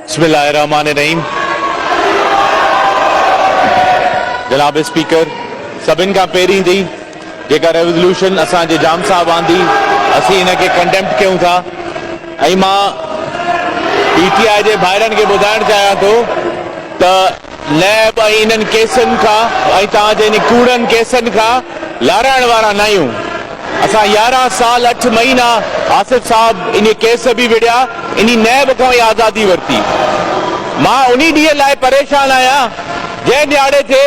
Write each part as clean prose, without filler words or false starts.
بسم الله الرحمٰن الرحيم جناب اسپيڪر سڀن کان پهرين تي جيڪا ريوزلوشن اسان جي جام صاحب آندي اسين ان کي ڪنڊيمپٽ ڪيون ٿا ۽ مان پي ٽي آء جي ڀائرن کي ٻڌائڻ چاهيان ٿو ته نيب ۽ انهن ڪيسن کان ۽ توهان جي انهن ڪوڙن ڪيسن کان لارائڻ وارا ناهيون. اسان 11 سال اٺ مهينا آصف صاحب انهي ڪيس به وڙهيا، انهي نيب کان ئي آزادي ورتي. مان انهي ڏينهن لاء پريشان آهيان جنهن ڏهاڙي تي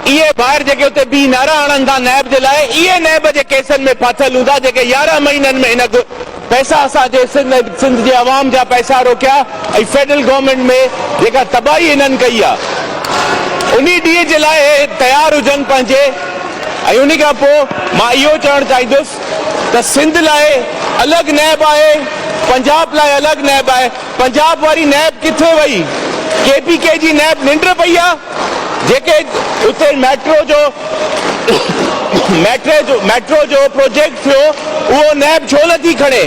اهي ڀائر جيڪي اتي بيهي نعرا هڻن ٿا نيب جي لاء اهي نيب جي ڪيسن ۾ ڦاٿل هوندا جيڪي 11 مهينن ۾ هن پئسا اسان جي سنڌ ۽ سنڌ جي عوام جا پئسا روڪيا ۽ فيڊرل گورنمينٽ ۾ جيڪا تباهي هنن ڪئي آ انهي ڏينهن جي لاء اهي تيار هجن پنهنجي ۽ انهي کان پوء مان اهو چوڻ چاهيندس ته سنڌ لاء الڳ نيب آهي پنجاب لاء الڳ نيب آهي پنجاب واري نيب ڪٿي وئي ڪي پي ڪي جي نيب ننڊ پئي آ جيڪي اتي ميٽرو جو ميٽرو جو پروجيڪٽ ٿيو اهو نيب ڇو نه ٿي کڻي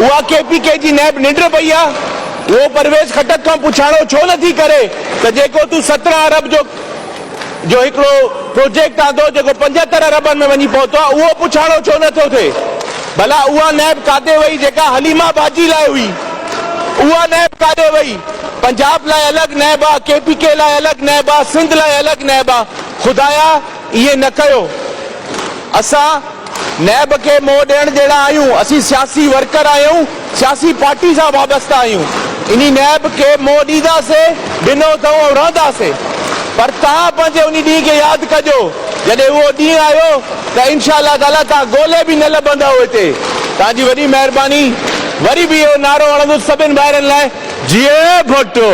اها ڪي پي ڪي جي نيب ننڊ پئي آ اهو پرويز خٽڪ کان پڇاڻو ڇو نه ٿي ڪري ته جيڪو تون 17 ارب جو جو هڪڙو پروجيڪٽ آندو جيڪو 75 اربن ۾ وڃي پهتو آ اهو پڇاڻو ڇو نه ٿو ٿئي ڀلا اها نيب ڪاڏي وئي جيڪا حليما باجي لاء هئي اها نيب ڪاڏي وئي پنجاب لاء الڳ نيب آ ڪي پي ڪي لاء الڳ نيب آ سنڌ لاء الڳ نيب آ خدايا ائين نه ڪيو. اسان نيب کي منهن ڏيڻ جهڙا آهيون، اسين سياسي ورڪر آهيون، سياسي پارٽي سان وابسته آهيون، انهي نيب کي منهن ڏينداسين، ڏنو اٿئون ۽ رهنداسين، پر توهان پنهنجي انهي ڏينهن کي ياد ڪجو، جڏهن اهو ڏينهن آيو ته انشاء الله تعاليٰ توهان ڳولي به نه لڀندؤ هتي. توهان جي وڏي مهرباني. وري به اهو نعرو هڻندس سڀن ڀائرن لاء، جيئي ڀٽو.